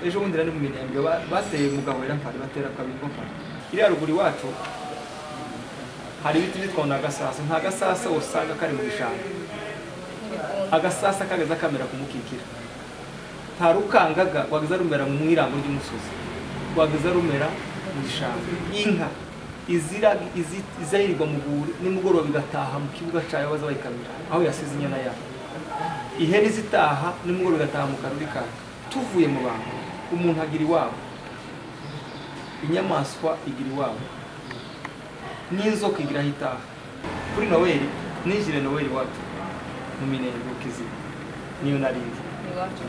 Ejo bundi nari mu Minembwe, bateye mugabo era mpari batera kabingo mpari. Iriya ruguru iwacu hari ibiti byitwa agasasa. Nta gasasa usanga kari mu gishanga, agasasa kageza kamera kumukikira. Nta rukangaga rwageza rumera mu irambo ry'umusozi, rwageza rumera mu gishanga. Inka izira izayirirwa mu rwuri, nimugoroba igataha mu kibuga cyayo baza bayikamira aho yasize inyana yayo. Ihene zitaha nimugoroba igataha mu karuri kayo. Tuvuye mu bantu, umuntu agira iwabo, inyamaswa igira iwabo, n'inzoka igira aho itaha. Kuri Noweli ninjire Noweli iwacu mu Minembwe ku Kiziba, niyo narindi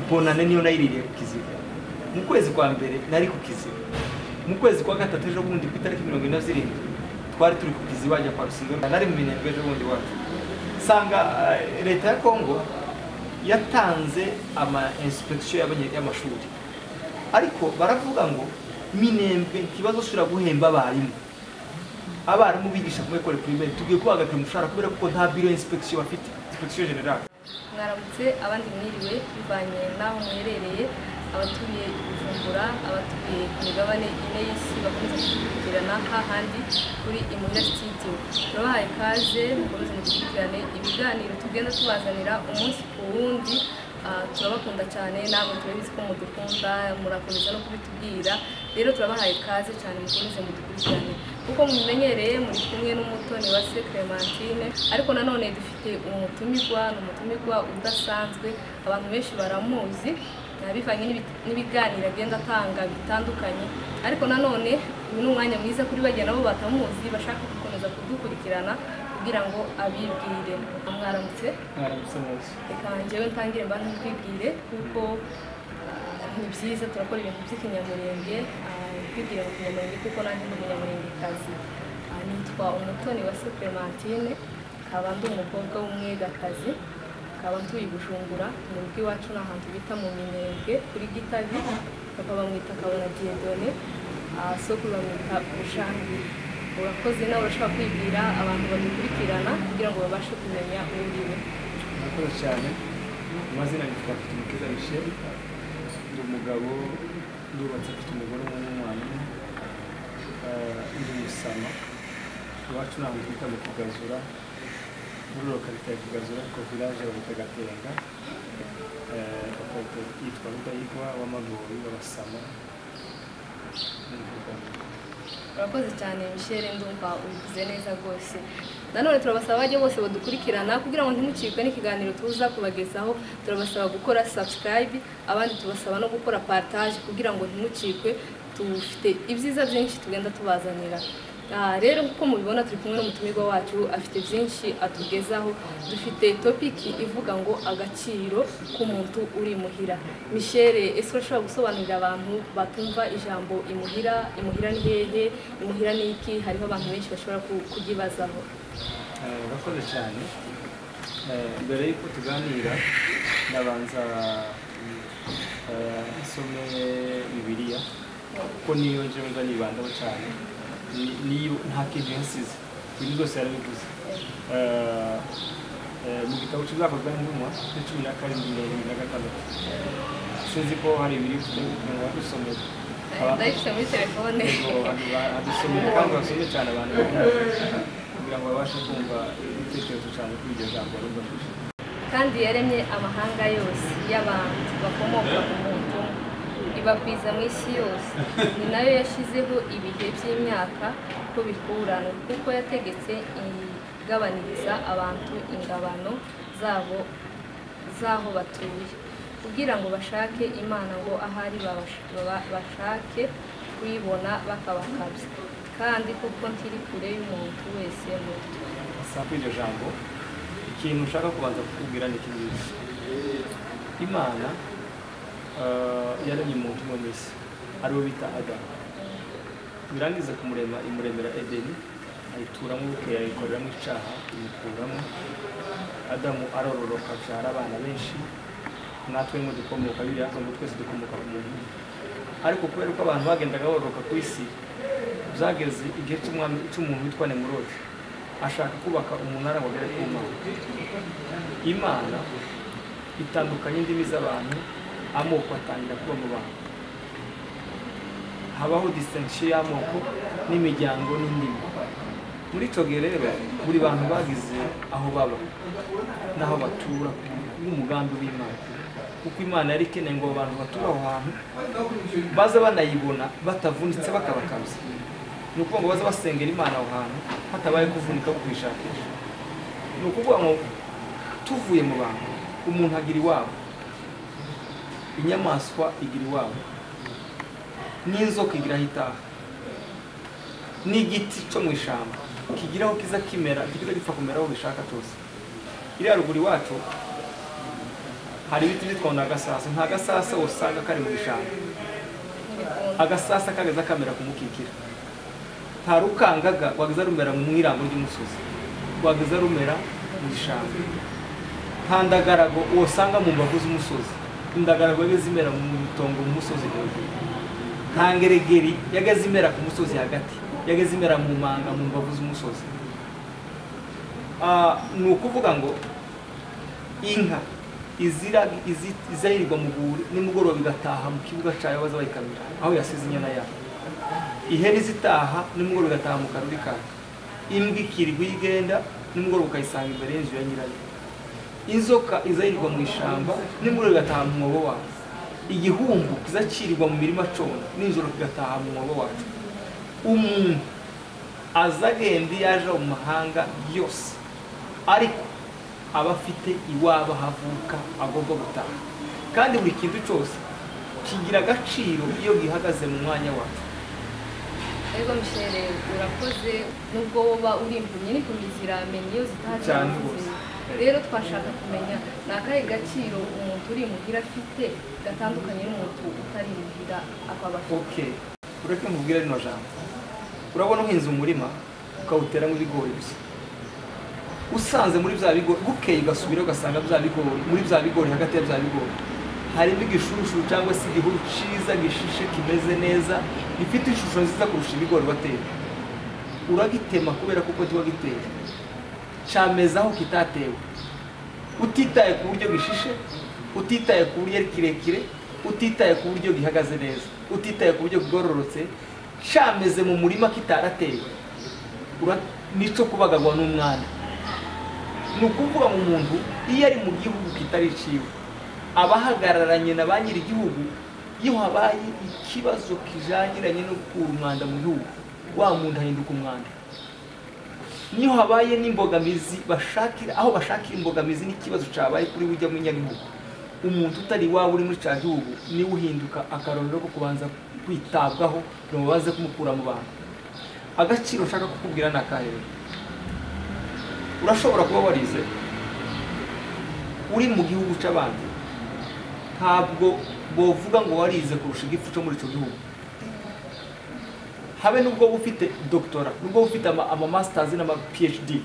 bonane niyo nayiririye ku Kiziba. Mu kwezi kwa mbere nari ku Kiziba, mu kwezi kwa gatatu ejo bundi ku itariki 47 twari turi ku Kiziba ajya kwa Rusindo. Nari mu Minembwe ejo bundi iwacu, sanga leta ya Kongo yatanze ama inspection y'amashuri, ariko baravuga ngo Minembwe ikibazo shura guhemba abarimu. Abarimu bigisha ku école primaire tugiye kubahagarika umushahara kubera ko nta bureau inspection bafite, inspection générale. Mwaramutse abandi mwiriwe bivanye n'aho muherereye, abatuye Bujumbura, abatuye ku migabane ine y'isi bakomeza kudukurikirana hahandi kuri Imuhira Studio. Turabahaye ikaze, mukomeze mudukurikirane ibiganiro tugenda tubazanira umunsi ku wundi. Turabakunda cyane, namwe turabizi ko mudukunda, murakomeza no kubitubwira. Rero turabahaye ikaze cyane, mukomeze mudukurikirane. Kuko mubimenyereye muri kumwe n'Umutoni wa se Clementine, ariko nanone dufite umutumirwa, ni umutumirwa udasanzwe, abantu benshi baramuzi bivanye n'ibiganiro agenda atanga bitandukanye. Ariko nanone uyu ni umwanya mwiza kuri bajya nabo batamuzi bashaka gukomeza kudukurikirana kugira ngo abibwire. Mwaramutse. Mwaramutse neza. Reka njyewe ntangire mbanze twibwire, kuko ni byiza turakora ibintu by'ikinyamurenge, twibwire mu kinyamurenge kuko nanjye ndi umunyamurengekazi. Nitwa Umutoni wa se Clementine, nkaba ndi umukobwa w'umwegakazi, nkaba ntuye i Bujumbura. Mu rugo iwacu ni ahantu bita mu Minembwe kuri Gitavi, papa bamwita Kabona Dieudonné, sokuru bamwita Bushangi. Urakoze, nawe urashobora kwibwira abantu badukurikirana kugira ngo babashe kumenya uwo uriwe. Murakoze cyane. Amazina nitwa Mfitumukiza Michel, ndi umugabo, ndubatse, mfite umugore umwe n'umwana umwe, ndi umusama. Iwacu ni ahantu bita mu Kugazura, muri localité ya Kugazura, ariko village bayita Gatenga. Localité yitwa Rudahigwa w'Amagori w'Abasama. Urakoze cyane Michel, ndumva ubivuze neza rwose. Nanone turabasaba bajye bose badukurikirana kugira ngo ntimucikwe n'ikiganiro tuza kubagezaho. Turabasaba gukora subscribe, abandi tubasaba no gukora partage kugira ngo ntimucikwe. Tufite ibyiza byinshi tugenda tubazanira. Rero nkuko mubibona turi kumwe n'umutumirwa wacu, afite byinshi atugezaho. Dufite topic ivuga ngo agaciro k'umuntu uri imuhira. Michel, ese urashobora gusobanurira abantu batumva ijambo imuhira? Imuhira ni hehe? Imuhira ni iki? Hariho abantu benshi bashobora kugibazaho. Urakoze cyane. Mbere y'uko tuganira ndabanza nsome Bibiliya, kuko niyo njewe nza nibandaho cyane. Niyo nta kintu yasize, ibintu byose yarabivuze. Mu gitabo cy'Ibyakozwe n'Intumwa 17:26, sinzi ko hari ibiri kugira ngo badusomere. Ndayifite muri telefone. Hadusomere kandi basome cyane abantu kugira ngo babashe kumva ibitekerezo cyane kuri iryo jambo rumvashije. Kandi yaremye amahanga yose y'abantu bakomoka ku muntu, ibakwiza mu isi yose. Ni nayo yashyizeho ibihe by'imyaka ko bikurana, kuko yategetse igabaniriza abantu ingabano zabo z'aho batuye, kugira ngo bashake Imana ngo ahari bashake kuyibona bakabakabya, kandi kuko ntiri kure y'umuntu wese muto. Kuri iryo jambo ikintu ushaka kubanza kukubwira ni iki ngiki: Imana yaremye umuntu umwe mu isi, ariwe bita Adamu. Birangiza kumurema, imuremera Edeni, ayituramo, bukeye ayikoreramo icyaha, imukuramo. Adamu arororoka abyara abana benshi, natwe ngo dukomoka, Bibiliya ngo twese dukomoka ku muntu. Ariko kubera ko abantu bagendaga bororoka ku isi, byageze igihe cy'umwami cy'umuntu witwa Nemurodi, ashaka kubaka umunara ngo agere ku Mana. Imana itandukanye indimi z'abantu, Amoko atangira kuba mu bantu, habaho distinction y'amoko n'imiryango n'indimi. Muri ico gihe rero buri bantu bagize aho baba n'aho batura n'umugambi w'Imana, kuko Imana yari ikeneye ngo abantu batura aho hantu baza banayibona batavunitse bakabakabya. Ni ukuvuga ngo baza basengera Imana aho hantu hatabaye kuvunika ko kuyishakisha. Ni ukuvuga ngo tuvuye mu bantu, umuntu agira iwabo, inyamaswa igira iwabo, n'inzoka igira aho itaha, n'igiti cyo mu ishyamba kigira aho kiza kimera, kiza gipfa kumera aho bishaka cyose. Iriya ruguru iwacu hari ibiti byitwa ngo ni agasasa. Nta gasasa usanga kari mu gishanga, agasasa kageza kamera kumukikira. Nta rukangaga rwageza rumera mu mwirango ry'umusozi, rwageza rumera mu gishanga. Nta ndagarago usanga mu mbavu z'umusozi, indagarago yageze imera mu itongo mu musozi hejuru. Nta ngeregeri yageze imera ku musozi hagati, yageze imera mu manga mu mbavu z'umusozi. Ni ukuvuga ngo inka izayirirwa mu rwuri nimugoroba igataha mu kibuga cyayo baza bayikamira aho yasize inyana yayo. Ihene zitaha nimugoroba igataha mu karuri kayo. Imbwa ikirirwa igenda nimugoroba ukayisanga imbere y'inzu ya nyirayo. Inzoka izayirirwa mu ishyamba nimugoroba igataha mu mwobo wayo. Igihumbu kizacirirwa mu mirima cona nijoro kigataha mu mwobo wacu. Umuntu azagenda yaje mu mahanga yose, ariko aba afite iwabo havuka agomba gutaha. Kandi buri kintu cyose kigira agaciro iyo gihagaze mu mwanya wacu. Ego Michel, urakoze. Nubwo woba uri impumyi n'impumyi ziramenya iyo zitazi. Rero twashaka kumenya ni akahe gaciro umuntu uri imuhira afite gatandukanye n'umuntu utari imuhira akaba afite. Okay, ureke nkubwire rino jambo. Urabona uhinze umurima ukawuteramo ibigori gusa, usanze muri bya bigori bukeye ugasubira ugasanga bya bigori, muri bya bigori hagati ya bya bigori harimo igishushu cyangwa se igihuru cyiza gishishe kimeze neza gifite ishusho nziza kurusha ibigori wateye. Uragitema kubera kuko tiwagiteye, cyameza aho kitatewe, utitaye ku buryo gishishe, utitaye ku buryo ari kirekire, utitaye ku buryo gihagaze neza, utitaye ku buryo kigororotse, cyameze mu murima kitaratewe. Nico kubagagwa n'umwana. Ni ukuvuga ngo umuntu iyo ari mu gihugu kitari ciwe abahagararanye na ba nyiri igihugu, iyo habaye ikibazo kijanyiranye no gukura umwanda mu gihugu, wa muntu ahinduka umwanda. Niyo habaye n'imbogamizi bashakira aho bashakira imbogamizi n'ikibazo cabaye kuri ujya mu nyagihugu, umuntu utari iwabo uri muri ca gihugu niwe uhinduka akarorero ko kubanza kwitabwaho kugira ngo baze kumukura mu bantu. Agaciro nshaka kukubwira ni akahe rero? Urashobora kuba warize uri mu gihugu c'abandi, ntabwo bovuga ngo warize kurusha igifu cyo muri ico gihugu. Habe nubwo ufite doctora, nubwo ufite ama masters n'ama PhD,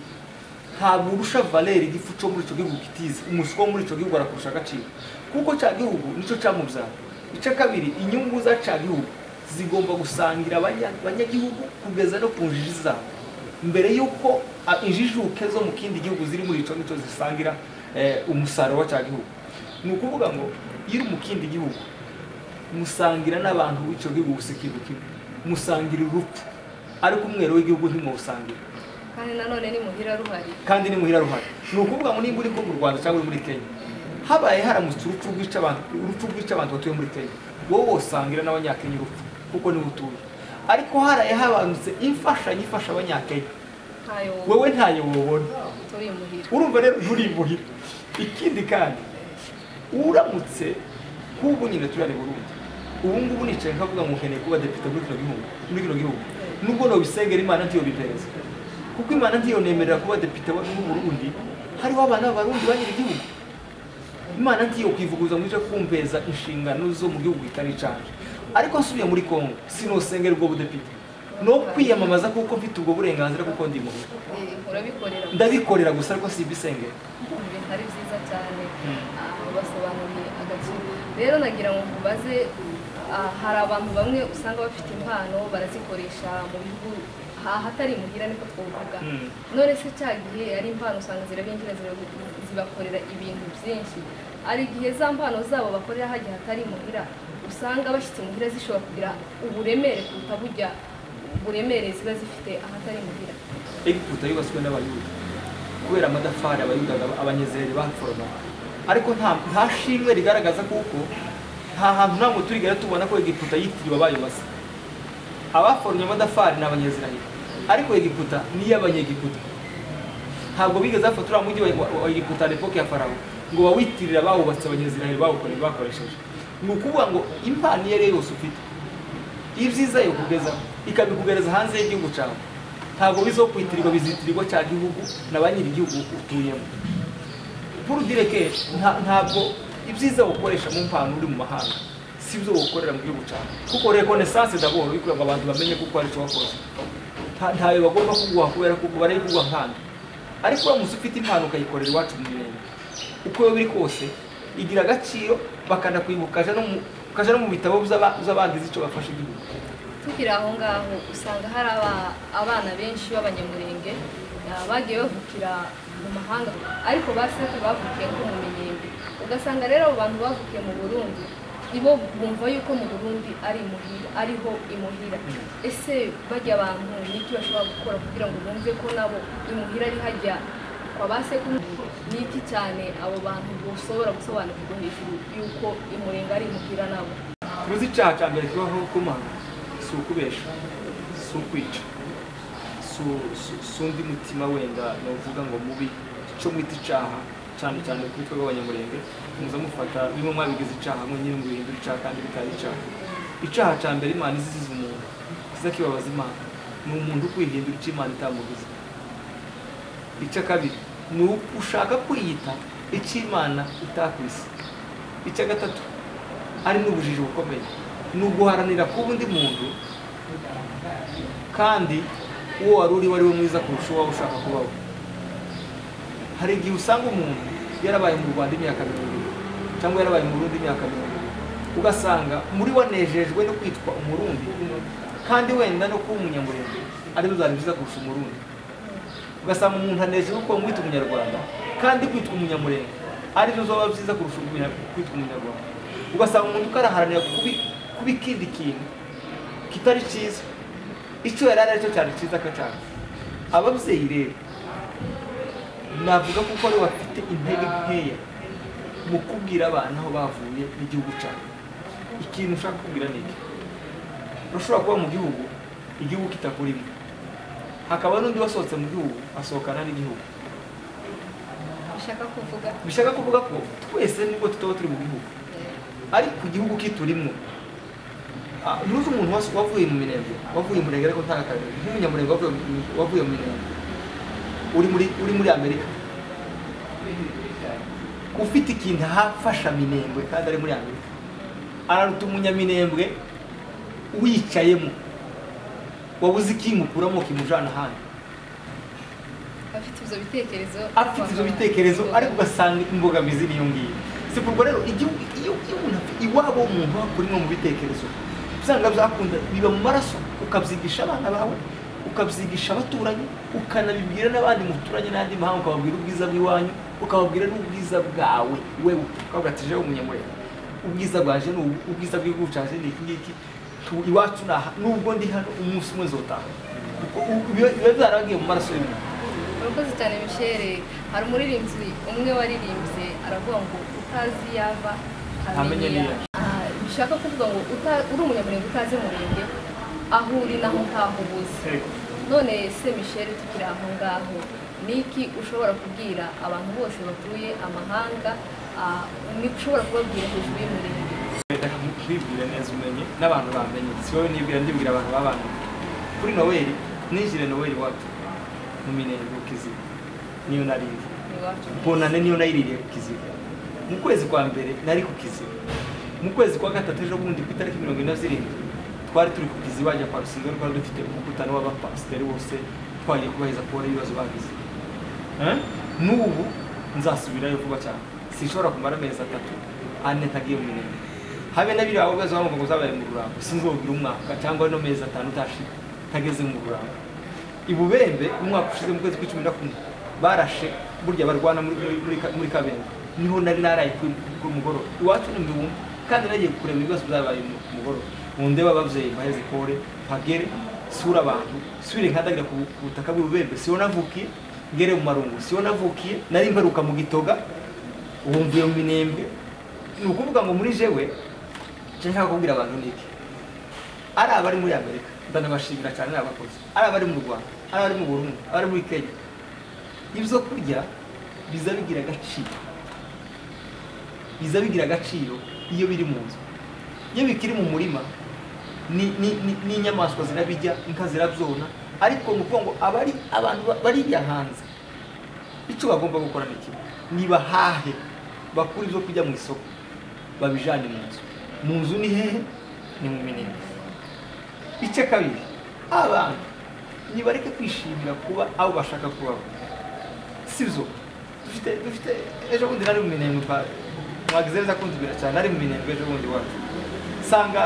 ntabwo urusha valeur igifu cyo muri ico gihugu kitize. Umuswa muri ico gihugu arakurusha agaciro, kuko ca gihugu nico camubyara. Ica kabiri, inyungu za ca gihugu zigomba gusangira abanyagihugu kugeza no ku njiji zabo, mbere yuko injijuke zo mu kindi gihugu ziri muri ico nico zisangira umusaruro wa ca gihugu. Ni ukuvuga ngo iyo uri mu kindi gihugu musangira n'abantu b'ico gihugu gusa ikintu kimwe, musangira urupfu, ariko umwero w'igihugu ntimuwusangira. Kandi nanone ni muhira ruhari. Kandi ni muhira ruhari. Ni ukuvuga ngo nimba uri nko mu Rwanda cyangwa uri muri Kenya, habaye haramutse urupfu rwica abantu, urupfu rwica abantu batuye muri Kenya, wowe wosangira n'abanyakenya urupfu kuko niwe utuye. Ariko haraye habanutse imfashanyo ifasha abanyakenya, wewe ntayo wobona, urumva rero nturi imuhira. Ikindi kandi uramutse kubu nyine turi ari Burundi, ubu ngubu nicaye nkavuga ngo nkeneye kuba depite muri kino gihugu, muri kino gihugu nubwo nobisengera Imana ntiyo bipereza, kuko Imana ntiyo nemerera kuba depite w'u Burundi hariho abana b'Abarundi ba nyiri igihugu. Imana ntiyo kwivuguza ngo ije kumpeza inshingano zo mu gihugu itari canje. Ariko nsubiye muri Kongo sinosengera ubwo budepite no kwiyamamaza kuko mfite ubwo burenganzira kuko ndi muhira. Urabikorera? Ndabikorera gusa ariko sibisengera. Ari byiza cyane basobanuriye agaciro. Rero nagira ngo nkubaze, hari abantu bamwe usanga bafite impano barazikoresha mu bihugu ahatari muhira niko twovuga. None se cya gihe ari impano usanga zirabinjira zibakorera ibintu byinshi. Ari igihe za mpano zabo bakorera hajya hatari muhira, usanga bashyitse muhira zishobora kugira uburemere kuruta bujya uburemere ziba zifite ahatari muhira. Egiputa yubatswe n'Abayuda kubera amadafari Abayuda Abanyezeri baforoma, ariko nta shimwe rigaragaza kuko nta hantu ntabwo turigera tubona ko Egiputa yitiriwe abayubatse. Abaforomye amadafari ni Abanyezeraheli, ariko Egiputa ni iy'Abanyegiputa. Ntabwo bigeze bafata uriya mujyi wa Egiputa l'époque ya Farawo ngo bawitirire abawubatse Abanyezeraheli bawukoreye bakoresheje. Ni ukuvuga ngo impano iyo ari yo yose ufite, ibyiza yo kugezaho ikabikugereza hanze y'igihugu cyawe, ntabwo bizokwitirirwa, bizitirirwa cya gihugu na ba nyiri igihugu utuyemo. Pour dire que ntabwo ibyiza ukoresha mu mpano uri mu mahanga si byo ukorera mu gihugu cyawe, kuko reconnaissance d'abord kugira ngo abantu bamenye kuko ari cyo wakoze, ntayo bagomba kuguha kubera kuko bari kuguha nkanda. Ariko uramutse ufite impano ukayikorera iwacu mu Mirenge, uko biri kose igira agaciro, bakanakwibuka ukaja no mu bitabo by'abagize icyo bafashe igihugu. Tukiri aho ngaho usanga hari abana benshi b'Abanyamurenge bagiye bavukira mu mahanga, ariko ba sekuru bavukiye nko mu Minembwe. Ugasanga rero abo bantu bavukiye mu Burundi ibo bumva yuko mu Burundi ari imuhira, ariho imuhira. Ese bajya abantu niki bashobora gukora kugira ngo bumve ko nabo imuhira ari hajya kwa ba sekuru? Niki cyane abo bantu boshobora gusobanukirwa hejuru yuko Imurenge ari imuhira nabo? Tuzi icyaha cya mbere kibaho ku Mana si ukubesha, si ukwica, si undi mutima wenda navuga ngo mubi, cyo mwita icyaha cyane cyane kuri twebwe Abanyamurenge muza mufata bimwe mwabigize icyaha mwe nyine mubihindura icyaha kandi bitari icyaha. Icyaha cya mbere Imana iziziza umuntu kiza kibabaza Imana ni umuntu kwihindura icyo Imana itamugize. Icya kabiri ni ushaka kwiyita icyo Imana itakwise. Icya gatatu ari n'ubujiji bukomeye, ni uguharanira kuba undi muntu kandi uwo wari uri wari we mwiza kurusha uwo ushaka kubaho. Hari igihe usanga umuntu yarabaye mu Rwanda imyaka 20 cyangwa yarabaye mu Burundi imyaka 20, ugasanga muri wanejejwe no kwitwa Umurundi kandi wenda no kuba Umunyamurenge ari byo byari byiza kurusha Umurundi. Ugasanga umuntu anejejwe ko mwita Umunyarwanda kandi kwitwa Umunyamurenge ari byo zoba byiza kurusha kwitwa Umunyarwanda. Ugasanga umuntu ukaraharanira kuba ikindi kintu kitari cyiza, icyo yari ari cyo cyari cyiza cyane. Ababyeyi rero navuga kuko ari bafite intege nkeya mu kubwira abana aho bavuye n'igihugu cyabo. Ikintu ushaka kubwira ni iki: urashobora kuba mu gihugu, igihugu kitakurimo, hakaba n'undi wasohotse mu gihugu asohokana n'igihugu. Bishaka kuvuga ko twese nubwo tutaba turi mu gihugu, ariko igihugu kiturimo. Ntuzi umuntu wavuye mu Minembwe, wavuye mu Murenge ariko nta karere, nk'Umunyamurenge wavuye mu Minembwe uri muri Amerika, ufite ikintu ahafasha Minembwe kandi ari muri Amerika, araruta Umunyaminembwe wicayemo wabuze ikimukuramo kimujana ahandi. Afite ibyo bitekerezo, afite ibyo bitekerezo, ariko ugasanga imbogamizi niyo ngiyo. Si kurwa rero igihugu iyo umuntu iwabo umuntu akurimo mu bitekerezo usanga byakunda biba mu maraso, ukabyigisha abana bawe, ukabyigisha abaturanyi, ukanabibwira n'abandi muturanye n'andi mahanga, ukababwira ubwiza bw'iwanyu, ukababwira n'ubwiza bwawe wewe, ukavuga ati jewe Umunyamurenge ubwiza bwaje ni ubwiza bw'igihugu cyaje ni iki ngiki, iwacu naha, nubwo ndi hano umunsi umwe nzotaha. Biba byaragiye mu maraso y'umuntu. Urakoze cyane Michel. Hari umuririmbyi umwe waririmbye aravuga ngo utazi yava ntamenye niyo. Bishaka kuvuga ngo uri Umunyamurenge utazi Murenge aho uri naho ntaho ubuze. None se Michel, tukiri aho ngaho, niki ushobora kubwira abantu bose batuye amahanga, niki ushobora kubabwira hejuru y'Umurenge? Reka nkwibwire neza umenye n'abantu bamenye, si wowe nibwira, ndibwira abantu babana. Kuri Noel ninjire Noel iwacu mu Minembwe ku Kiziba, niyo narindi Bonane niyo nayiririye ku Kiziba. Mu kwezi kwa mbere nari ku Kiziba, mu kwezi kwa gatatu ejo bundi ku itariki 47 twari turi ku Kiziba bajya kwa Rusingo, twari dufite umukutano w'abapasiteri bose, twagiye kubaheza kubona ibibazo bagize. N'ubu nzasubirayo vuba cyane, sinshobora kumara amezi 3 4 ntagiye mu Minembwe. Habe na biriya bibazo bavuga ngo zabaye mu Rurambo, sinzobwira umwaka cyangwa no mezi 5 utashira ntageze mu Rurambo. Ibubembe umwaka ushize mu kwezi kwa 11 barashe burya barwana muri Kabenga, niho nari naraye ku mugoroba iwacu ni mu Bibumba, kandi nagiye kureba ibibazo byabaye mu mugoroba. Mundeba abavyeyi baheze pole pagere sura abantu subire nkandagira ku butaka bw'Ububembe, siho navukiye, ngere mu Marungu siho navukiye, nari mperuka mu Gitoga, ubu mvuye mu Minembwe. Ni ukuvuga ngo muri jewe nshaka kubwira abantu niki, ari abari muri Amerika ndanabashimira cyane n'abakozi, ari abari mu Rwanda, ari abari mu Burundi, ari muri Kenya, ibyo kurya biza bigira agaciro, biza bigira agaciro iyo biri mu nzu. Iyo bikiri mu murima n'inyamaswa zirabijya, inka zirabyona. Ariko ni ukuvuga ngo abari abantu bariya hanze icyo bagomba gukora ni kimwe, nibahahe bakura ibyo kurya mu isoko babijane mu nzu. Mu nzu ni hehe? Ni mu Minembwe. Icya kabiri, abantu nibareke kwishimira kuba abo bashaka kubaho, sibyo? Dufite ejo bundi nari mu Minembwe, mwagize neza kuntumira cyane, nari mu Minembwe ejo bundi wacu, sanga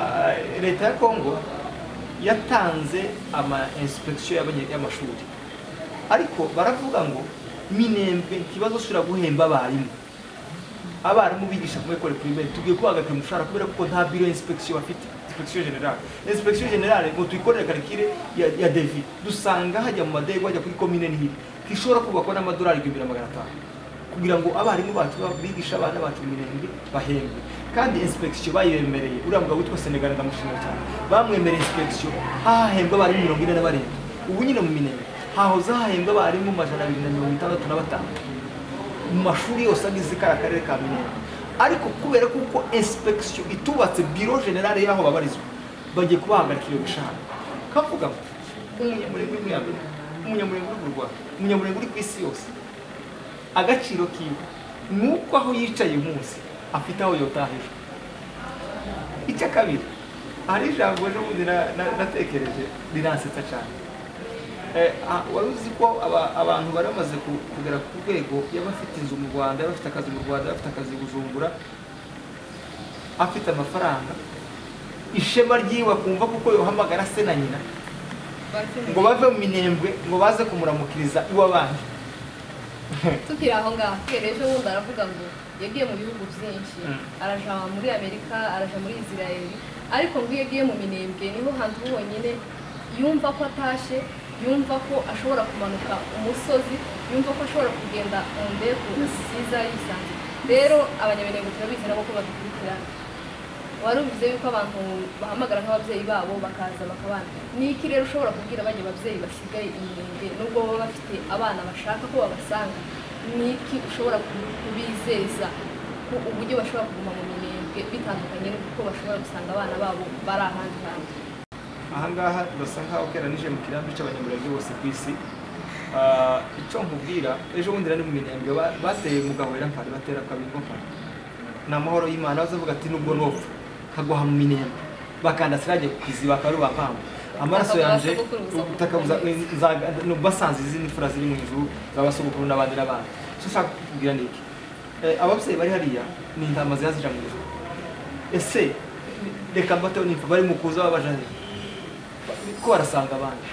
leta ya Kongo yatanze ama inspection y'amashuri, ariko baravuga ngo Minembwe ntibazosubira guhemba abarimu, abarimu bigisha muri école primaire tugiye kubahagarika umushahara kubera ko nta bureau inspection bafite, inspection générale. Inspection générale ngo tuyikorere calcul ya devis, dusanga hajya mu madego hajya kuri commune nihiri tishobora kubakwa n'amadolari 1500 kugira ngo abarimu bacu bigisha abana bacu mu Minembwe bahembwe. Kandi inspection bayemereye uriya mugabo witwa Senegal, ndamushimira cyane, bamwemereye inspection hahembwa abarimu 47. Ubu nyine mu Minembwe hahoze hahembwa abarimu 265 mu mashuri yose agize kara karere ka Minembwe, ariko kubera kuko inspection itubatse bureau générale y'aho babarizwa bagiye kubahagarika iyo mishahara. Kavuga umunyamurenge uri muri Amerika, umunyamurenge uri mu Rwanda, umunyamurenge uri ku isi yose, agaciro kiwe nuko aho yicaye umunsi afite aho yotahejwe. Icya kabiri, hari ijambo ejo bundi natekereje riransetsa cyane. Wari uzi ko abantu bari bamaze kugera ku rwego y'abafite inzu mu Rwanda, y'abafite akazi mu Rwanda, y'abafite akazi i Bujumbura, afite amafaranga, ishema ryiwe akumva kuko yohamagara se na nyina ngo bave mu Minembwe ngo baze kumuramukiriza iw'abandi. Tukiri aho ngaho, ejo bundi aravuga ngo yagiye mu bihugu byinshi, araja muri Amerika, araja muri Israel, ariko ngo iyo yagiye mu Minembwe niho hantu honyine yumva ko atashe, yumva ko ashobora kumanuka umusozi, yumva ko ashobora kugenda mu ndege nziza yisanze. Rero abanyaminembwe turabizi nabo ko badukurikirana. Wari ubivuze yuko abantu bahamagara nk'ababyeyi babo bakaza bakabana. Ni iki rero ushobora kubwira abanye babyeyi basigaye i Minembwe nubwo baba bafite abana bashaka ko babasanga? Ni iki ushobora kubizeza ko uburyo bashobora kuguma mu Minembwe bitandukanye n'uko bashobora gusanga abana babo bari ahandi hantu? Ahangaha basa nkaho keranije mu kirambi cy'abanyamurenge bose ku isi. Icyo nkubwira, ejo bundi nari mu Minembwe bateye mu Gahwera mpari, batera Kabingo mpari, ni amahoro y'Imana. Bazavuga ati nubwo nopfa kagwa mu Minembwe, bakandasira ku kiziba karuba mpamvu amaraso yanje utakabuza basanze izindi mfura ziri mu ijuru z'abasogokuru n'abandi n'abandi. Icyo nshaka kukubwira ni iki, ababyeyi bari hariya ni intama zihazija mu ijuru. Ese reka mbateho nimfa bari mu kuza babaja ko barasanga abandi.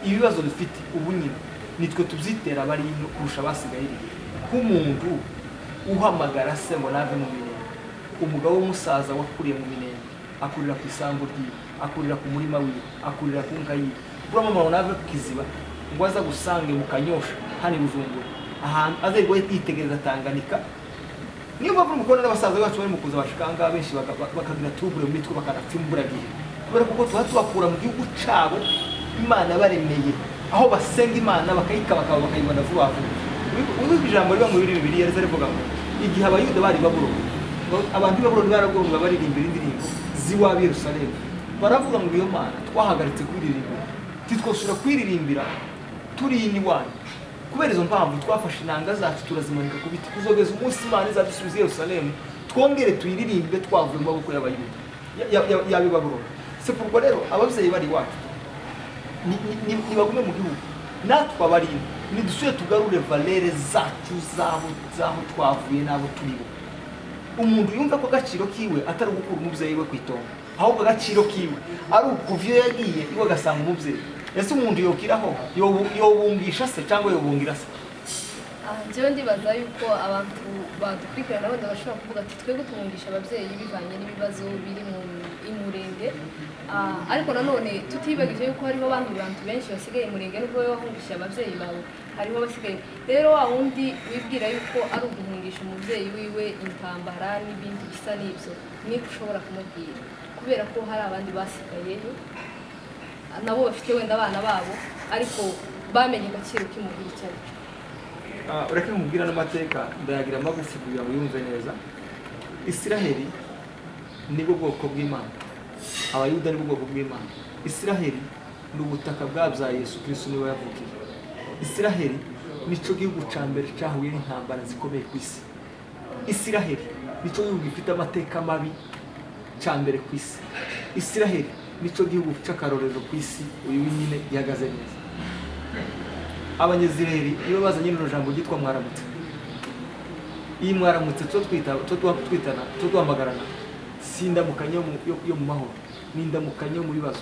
Ibibazo dufite ubu nyine nitwe tubyitera bari kurusha abasigaye iriya. Nk'umuntu uhamagara se ngo nave mu Minembwe, umugabo w'umusaza wakuriye mu Minembwe, akurira ku isambu ryiwe, akurira ku murima wiwe, akurira ku nka yiwe, uramama ngo nave ku kiziba ngo aza gusange mu Kanyosha hano i Bujumbura, ahantu azerwa yitegereza Tanganyika. Niyo mpamvu mukubona n'abasaza bacu bari mu kuza bashikanga benshi bakagira trouble mu mitwe, bakanapfa imburagihe, kubera kuko tuba tubakura mu gihugu cabo Imana baremeye, aho basenga Imana bakayikabakaba bakayibona vuba vuba. Ubu ijambo riba muri Bibiliya riza rivuga ngo igihe Abayuda bari Babuloni, abantu b'Ababuloni baragomba baririmbira indirimbo z'iwabo i Yerusalemu, baravuga ngo iyo Mana twahagaritse kuyiririmbira, titwosubira kuyiririmbira turi iwanyu. Kubera izo mpamvu twafashe inanga zacu turazimanika ku biti, kuzogeza umunsi Imana izadusubiza i Yerusalemu twongere tuyiririmbe twavuye mu maboko y'Abayuda y'ab'i Babuloni. C'est pourquoi rero ababyeyi bari iwacu nibagume mu gihugu, natwe abari nidusubire tugarure valere zacu zaho twavuye n'abo turibo. Umuntu yumva ko agaciro kiwe atari ugukura umubyeyi we ku itongo, ahubwo agaciro kiwe ari ukuva iyo yagiye iwe agasanga umubyeyi. Ese umuntu yokiraho yobungisha se cyangwa yobungira se? Njyewe ndibaza yuko abantu badukurikirana wenda bashobora kuvuga ati twebwe tuhungisha ababyeyi bivanye n'ibibazo biri mu Imurenge, ariko nanone tutibagije yuko hariho abandi bantu benshi basigaye Imurenge nubwo wowe wahungishije ababyeyi bawe, hariho abasigaye. Rero wa wundi wibwira yuko ari uguhungisha umubyeyi wiwe intambara n'ibindi bisa n'ibyo, niko ushobora kumubwira, kubera ko hari abandi basigayeyo nabo bafite wenda abana babo ariko bamenye agaciro k'imuhira icyo ari cyo. Ureke nkubwira n'amateka ndayagira magufi kugira ngo yumve neza. Isiraheli nibwo bwoko bw'Imana, Abayuda nibwo bwoko bw'Imana. Isiraheli ni ubutaka bwabyaye Yesu Kristo, niwe yavukiye. Isiraheli nico gihugu ca mbere cahuye n'intambara zikomeye ku isi. Isiraheli nico gihugu gifite amateka mabi ca mbere ku isi. Isiraheli nico gihugu c'akarorero ku isi, uyu nyine gihagaze neza. Abanyeziraheli iyo bazanye rino jambo ryitwa mwaramutse, iyi mwaramutse tuba twitana, tuba duhamagarana, si indamukanyo yo mu mahoro, ni indamukanyo mu bibazo.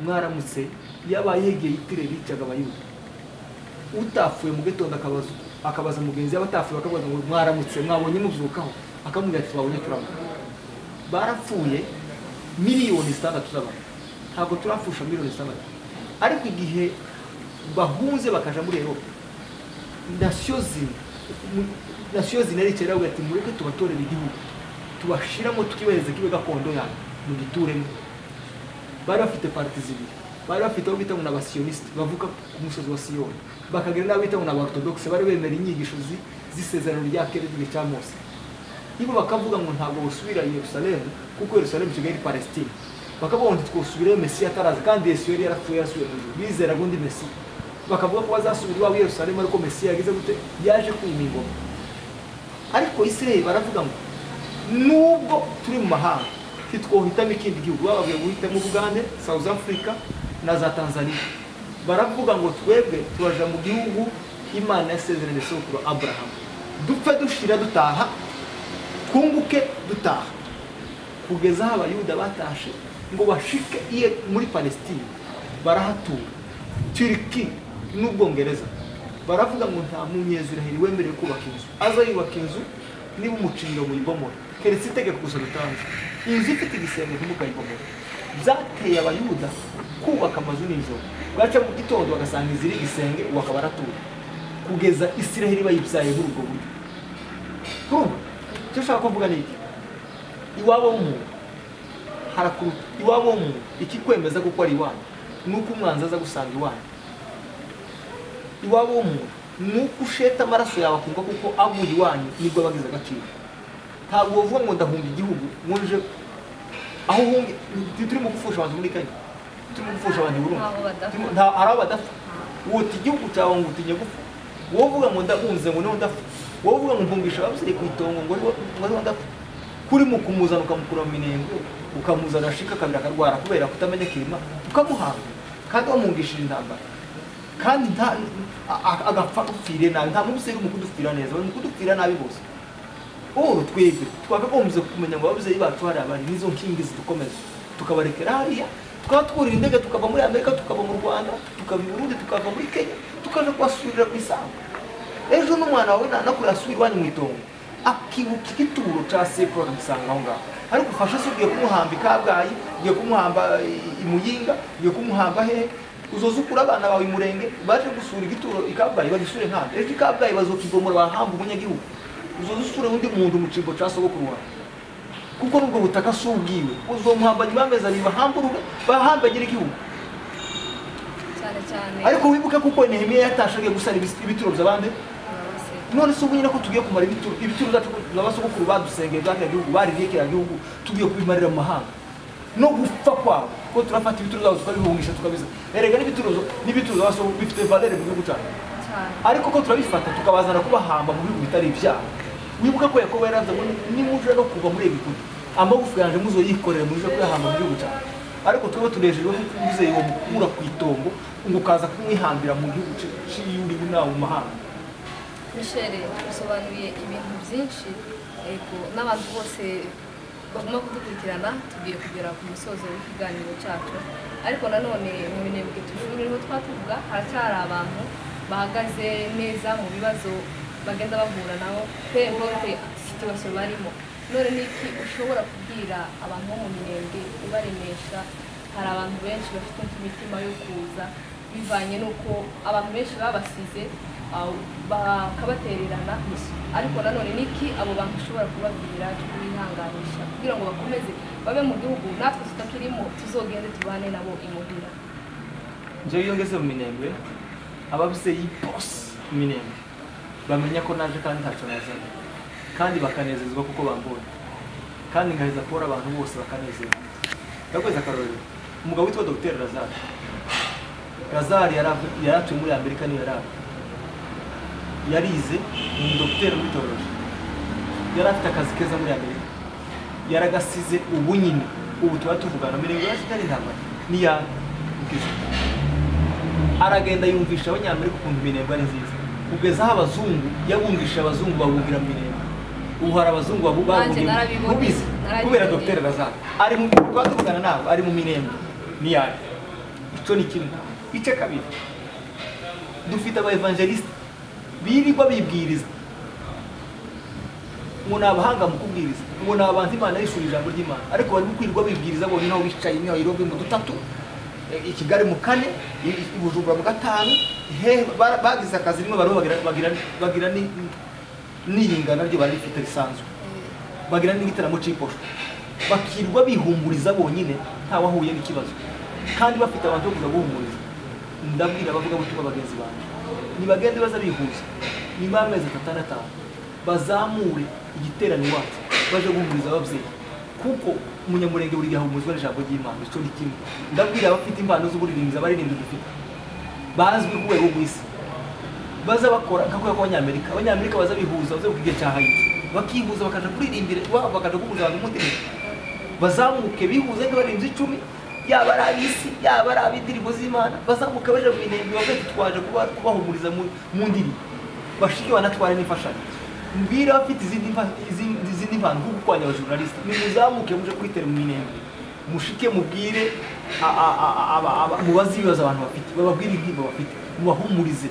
Mwaramutse yabaye yegeye itire bicaga Abayuda. Utapfuye mu gitondo akabaza mugenzi we atapfuye, akabaza ngo mwaramutse mwabonye mubyukaho, akamubwira ati twabonye turamuka. Barapfuye miliyoni 6 z'abantu, ntabwo turapfusha miliyoni 6. Ariko igihe bahunze bakaja muri Europe, nasiyo zinaricara bavuga ati mureke tubatorere igihugu, tubashiramo tukibereze kibe gakondo yanyu mugituremo. Bari bafite parti zibiri, bari bafite abo bita ngo n'abasiyoniste bavuka ku musozi wa Siyoni, bakagira n'abo bita ngo n'abaorthodoxe bari bemera inyigisho z'isezerano rya kera ry'igihe cya Mose. Ibo bakavuga ngo ntabwo bosubira i Yerusalemu kuko Yerusalemu isigaye ari Palestine. Bakavuga ngo ntitwosubirayo Mesiya ataraza, kandi Yesu yari yarapfuye yarasubiye mu ijuru, bizeraga undi Mesiya. Bakavuga ko bazasubira iwabo i Yerusalemu ariko Mesiya yagize gute? Yaje kwima ingoma. Ariko Isiraheli baravuga ngo nubwo turi mu mahanga ntitwohitamo ikindi gihugu, bababwiye guhitamo Bugande, South Africa na za Tanzania. Baravuga ngo twebwe turaja mu gihugu Imana yasezeranye sokuru Abraham, dupfe dushira dutaha, twunguke dutaha. Kugeza aho Abayuda batashe ngo bashike iye muri Palestine, barahatura. Turki n'Ubwongereza baravuga ngo nta munyeziraheli wemerewe kubaka inzu, aza yubaka inzu niba umuciro muyibomora, keretse itegeko gusa dutanze, inzu ifite igisenge ntimukayibomore. Byateye Abayuda kubaka amazu nijoro, bwaca mu gitondo bagasanga inzu iri igisenge, ubu akaba aratura, kugeza Isiraheli bayibyaye muri ubwo buryo. Urumva icyo ushaka kuvuga ni iki? Iwabo w'umuntu harakuruta, iwabo w'umuntu ikikwemeza kuko ari iwanyu nuko umwanzi aza gusanga iwanyu. Iwabo w'umuntu nuko usheta amaraso yawe akumva kuko aguye iwanyu nibwo abagize agaciro. Ntabwo uvuga ngo ndahunga igihugu nje aho uhunge. Turimo gupfusha abantu muri Kenya, turimo gupfusha abantu i Burundi, hari aho badapfa. Wota igihugu cyawe ngo utinye gupfa, wowe uvuga ngo ndahunze ngo niho ndapfa, wowe uvuga ngo mpungisha ababyeyi ku itongo ngo niho ndapfa. Kuri mu kumuzana ukamukura mu Minembwe, ukamuzana ashika kabiri akarwara kubera kutamenya kirima, ukamuhanga kandi wamungishije intambara, kandi agapfa upfire nabi. Nta mubyeyi uri mu kudupfira neza, bari mu kudupfira nabi bose. Oro twebwe twakagombye kumenya ngo ababyeyi bacu hari abari nizo nkingi zidukomeza, tukabarekera hariya, tukaba twurira indege tukava muri Amerika, tukava mu Rwanda, tukava i Burundi, tukava muri Kenya, tukaja kubasubirira ku isambu. Ejo n'umwana wawe nanakura asubira iwanyu mu itongo, akibuka igituro ca sekuru akagisanga aho ngaho. Ariko ufashe se ugiye kumuhamba i Kabgayi, ugiye kumuhamba i Muyinga, ugiye kumuhamba hehe? Uzoza ukura abana bawe i Murenge baje gusura igituro i Kabgayi, bagisure nkande. Ejo i Kabgayi bazokigomora bahamba umunyagihugu. Uzoza usure undi muntu mu cimbo ca sogokuru wawe, kuko nubwo butaka si ubwiwe. Uzomuhamba nyuma y'amezi abiri bahamburure, bahambagire igihugu. Cyane cyane. Ariko wibuke kuko Nehemiya yatashe agiye gusana ibituro by'abandi. None se ubu nyine ko tugiye kumara ibituro byacu n'abasogokuru badusengeye bya kiriya gihugu, baririye kiriya gihugu, tugiye kubimarira mu mahanga no gupfa kwabo, ko turafata ibituro byabo tukabihungisha tukabiza. Erega n'ibituro by'abasogokuru bifite valeur mu gihugu cyacu, ariko ko turabifata tukabazana kubahamba mu bihugu bitari ibyabo. Wibuka ko Yakobo yaravuze ngo nimuje no kuva muri Egiputa, amagufa yanje muzoyikorere muje kuyahamba mu gihugu cyacu. Ariko twebwe tunejejwe kuko umubyeyi wamukura ku itongo ngo ukaza kumwihambira mu gihugu cy'iyuri nawe mu mahanga. Michel usobanuye ibintu byinshi, ego n'abantu bose baguma kudukurikirana. Tugiye kugera ku musozo w'ikiganiro cyacu, ariko nanone mu Minembwe tujuru niho twatuvuga haracyari abantu bahagaze neza mu bibazo bagenda bahura nabo pe importe situation barimo. None niki ushobora kubwira abantu bo mu Minembwe ubaremesha? Hari abantu benshi bafite imitima yo kuza bivanye nuko abantu benshi babasize bakabatererana, ariko nanone niki abo bantu ushobora kubabwira cyo kubihanganisha kugira ngo bakomeze babe mu gihugu natwe tutakirimo tuzogende tubane nabo imuhira? Nje iyo ngeze mu Minembwe ababyeyi bose mu Minembwe bamenya ko naje kandi ntacyo nazanye, kandi bakanezezwa kuko bambonye, kandi ngaheza kubona abantu bose bakanezerwa. Ndakweza akarorero umugabo witwa Dr. Lazare. Lazare yaratuye muri Amerika niyo yarari, yarize ni umudokiteri muri teoloji, yari afite akazi keza muri Amerika, yaragasize ubu nyine ubu tuba tuvugana Minembwe yari intambara niya ukize. Aragenda yumvisha abanyamerika ukuntu Minembwe ari nziza, kugeza aho abazungu yabumvisha abazungu babungira mu Minembwe. Ubu hari abazungu babungira mubizi kubera Dr. Lazare ari mu tuba tuvugana nabo ari mu Minembwe niya. Icyo ni kimwe. Icya kabiri, dufite aba evangeliste birirwa bibwiriza ngo ni abahanga mu kubwiriza, ngo ni abantu Imana yishura ijambo ry'Imana, ariko barimo kwirirwa bibwiriza bonyine aho bicaye i Nairobi mu dutatu, i Kigali mu kane, i Bujumbura mu gatanu, bagize akazi rimwe bariho bagira n'iyingana ryo bari rifite risanzwe, bagira n'igitaramo cy'iposho, bakirwa bihumuriza bonyine ntawahuye n'ikibazo, kandi bafite abantu bo kuza guhumuriza. Ndabwira abavuga butumwa bagenzi banjye nibagende baza bihuza nyuma y'amezi 3 na 5 bazamure igiterane iwacu baje guhumuriza ababyeyi, kuko umunyamurenge buri gihe ahumurizwa n'ijambo ry'Imana. Icyo ni kimwe. Ndabwira abafite impano z'uburirimbyi, abaririmbyi dufite bazwi ku rwego rw'isi, baza bakora nka kubera ko abanyamerika baza bihuza baza ku gihe cya Haiti bakihuza bakaja kuririmbira iwabo, bakaja guhuza abantu mu ndirimbo, bazamuke bihuze nk'abaririmbyi 10, yaba ari ab'isi yaba ari ab'indirimbo z'Imana, bazamuka baje mu Minembwe bavuga ati twaje kubahumuriza mu ndirimbo, bashike banatware n'imfashanyo. Mbwira abafite izindi mpano nko gukwanya abajournaliste, nimuzamuke muje kwitera mu Minembwe, mushike mubwire mubaze ibibazo abantu bafite, bababwire intimba bafite, mubahumurize.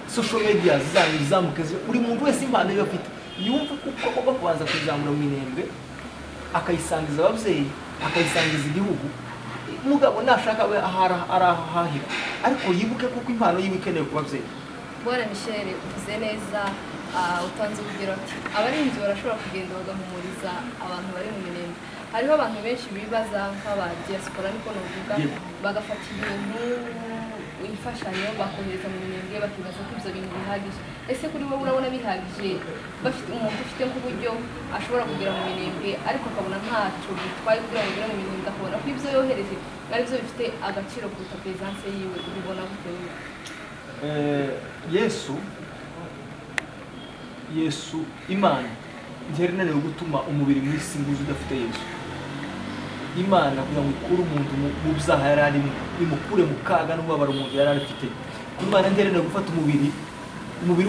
Social media zanyu zizamuke, buri muntu wese impano ye afite yumve kuko agomba kubanza kuzamura mu Minembwe akayisangiza ababyeyi, akayisangiza igihugu. Mugabo nashaka we arahahira, ariko yibuke kuko impano yiwe ikenewe ku babyeyi. Bwana Michel, uvuze neza, utanze urugero ati abarinzi barashobora kugenda bagahumuriza abantu bari mu Minembwe. Hariho abantu benshi bibaza nk'aba diaspora niko novuga, bagafata ibintu imfashanyo bakohereza mu Minembwe bakibaza ko ibyo bintu bihagije. Ese kuri wowe urabona bihagije? Bafite umuntu ufite nk'uburyo ashobora kugera mu Minembwe ariko akabona ntacyo bitwaye kugira ngo agere mu Minembwe, akabona ko ibyo yohereje ari byo bifite agaciro kuruta presence yiwe, ubibona gute wewe? Yesu Imana ntiyari inaniwe gutuma umubiri mu isi nguzi udafite Yesu. Imana kugira ngo ikure umuntu mu byaha yari arimo, imukure mu kaga n'umubabaro umuntu yari afite. Imana ntiyari inaniwe gufata umubiri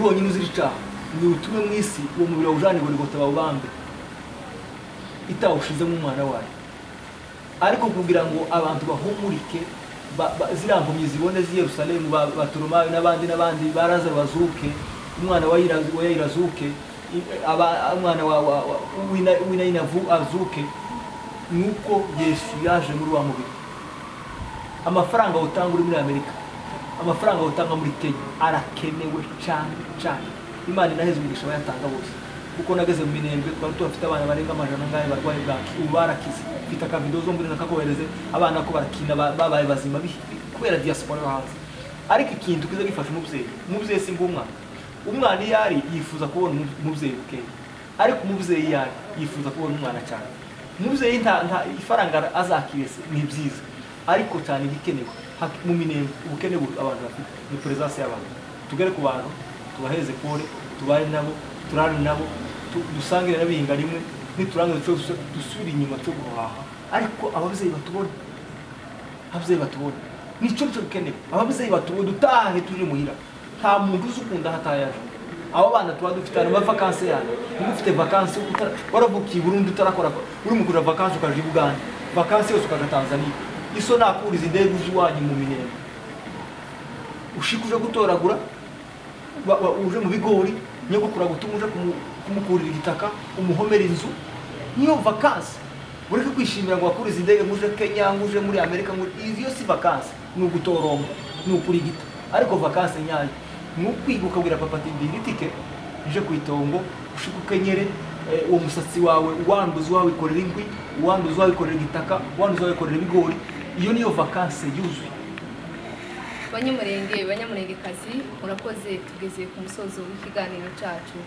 wonyine uzira icyaha ngo iwutume mu isi, uwo mubiri wawujane Golgotha bawubambe itawushizemo umwana wayo. Ariko kugira ngo abantu bahumurike, ziriya mpumyi zibone z'i Yerusalemu, Barutolomayo n'abandi n'abandi, ba Lazaro bazuke, umwana wa Yayiro azuke, umwana w'Inayini azuke, nuko Yesu yaje muri wa mubiri. Amafaranga utanga uri muri Amerika, amafaranga utanga muri Kenya arakenewe cyane cyane. Imana inaheze umugisha abayatanga bose, kuko nageze mu Minembwe twari tubafite abana barenga 100 barwaye bwaki, ubu barakize. Mfite akavido zo mbere nakakohereze, abana ko barakina babaye bazima kubera diaspora yo hanze. Ariko ikintu kiza gifasha umubyeyi si ngumwana. Umwana iyo ari yifuza kubona umubyeyi bukeye, ariko umubyeyi iyo ari yifuza kubona umwana cyane. Umubyeyi nta ifaranga azakirese ni byiza, ariko cyane igikenewe mu Minembwe ubukene abantu bafite ni presence y'abantu. Tugere ku bantu, tubaheze pole, tubane nabo, turane nabo, dusangire n'abihinga rimwe, niturangiza dusubire inyuma cyo guhaha. Ariko ababyeyi batubone, ababyeyi batubone nicyo cyo bikenewe. Ababyeyi batubone dutahe tuje muhira, nta muntu uzi ukunda hatayaje. Abo bana tuba dufite ama vacances yana, niba ufite vacances waravukiye Burundi utarakora, uri mu kuja vacances ukaja i Buganda, vacances yose ukaja Tanzania, iso nakuriza indege uzi iwanyu mu Minembwe, ushika uje gutoragura uje mu bigori Nyogokuru agutuma uje kumukurira igitaka, umuhomera inzu. Niyo vacances. Ureke kwishimira ngo wakurize indege nguje Kenya, nguje muri Amerika, iyo si vacances, ni ugutoromba, ni ukurigita. Ariko vacances nyayo ni ukwiga ukabwira papa ati ndira itike nje ku itongo, ushike ukenyere uwo musatsi wawe, uwanduza wawikorera inkwi, uwanduza wawikorera igitaka, uwanduza wawikorera ibigori. Iyo niyo vacances yuzuye. Banyamurenge, banyamurengekazi, murakoze, tugeze ku musozo w'ikiganiro cyacu.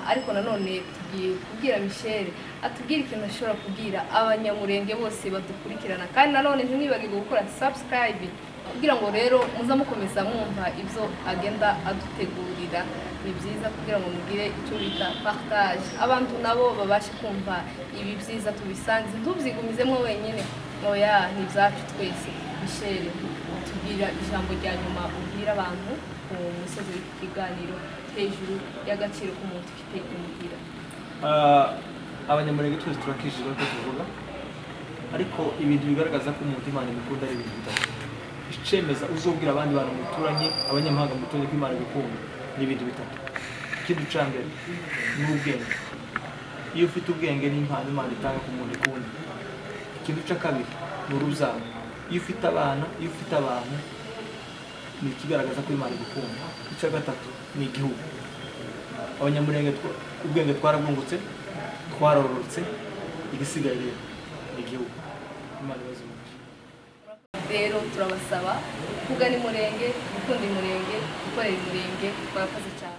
Ariko nanone tugiye kubwira Michel atubwira ikintu ashobora kubwira abanyamurenge bose badukurikirana, kandi nanone ntimwibagirwe gukora subscribe kugira ngo rero muza mukomeza mwumva ibyo agenda adutegurira. Ni byiza kugira ngo mugire icyo bita partage, abantu nabo babashe kumva ibi byiza tubisangize, ntubyigumizemo wenyine, oya ni ibyacu twese. Michel, tubwira ijambo rya nyuma ubwira abantu ku musozi w'iki kiganiro hejuru y'agaciro k'umuntu ufite imuhira. Abanyamurenge twese turakijijwe ko tuvuga, ariko ibintu bigaragaza ko umuntu Imana imukunda ari ibintu bitatu. Icemeza uzobwira abandi bantu muturanye, abanyamahanga muturanye ko Imana igukunda ni ibintu bitatu. Ikintu cya mbere ni ubwenge. Iyo ufite ubwenge ni impano Imana itanga ku muntu ikunda. Ikintu cya kabiri ni urubyaro. Iyo ufite abana, iyo ufite abantu, ni ikigaragaza ko Imana igukunda. Icya gatatu ni igihugu. Abanyamurenge ubwenge twarabwungutse, twarororotse, igisigaye rero ni igihugu. Imana ibaze umugisha. Rero turabasaba kugana Imurenge, gukunda Imurenge, gukorera Imurenge. Murakoze cyane.